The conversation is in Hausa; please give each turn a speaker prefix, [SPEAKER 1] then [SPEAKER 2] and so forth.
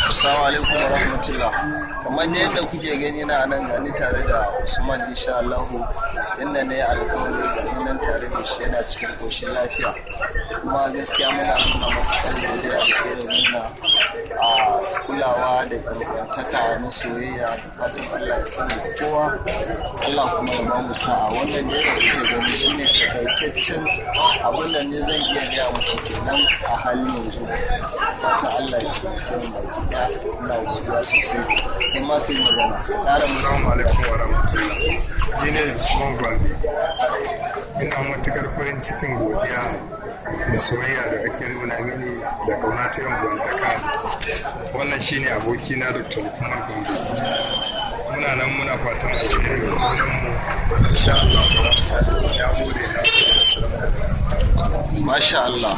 [SPEAKER 1] Assalamu alaikum wa rahmatullah. Kamar da yadda kuke gani na nan, gani tare da Usman, insha Allah, inda na yi alkawari, gani nan tare da shi, yana cikin koshin lafiya. Kuma gaskiya muna nuna matuƙar godiya da irin nuna a kulawa da ingantaka na soyayya, da fatan Allah ya taimaka kowa, Allah kuma ya ba mu sa'a. Wannan ne da kuke gani shine takaitaccen abin da ne zan iya gaya muku kenan a halin yanzu. Fatan Allah ya taimake mu baki ɗaya. Ina godiya sosai. In ma kai magana, ƙara musu.
[SPEAKER 2] Assalamu alaikum wa rahmatullah. Ni ne Usman Gombe. Ina matukar farin cikin godiya da soyayya da ake nuna mini da kauna ta yan uwantaka. Wannan shine abokina, Dr. Lukman Gombe. Muna nan muna fatan alheri ga junanmu. Insha Allah. Ya gode na. Assalamu alaikum.
[SPEAKER 1] Masha Allah.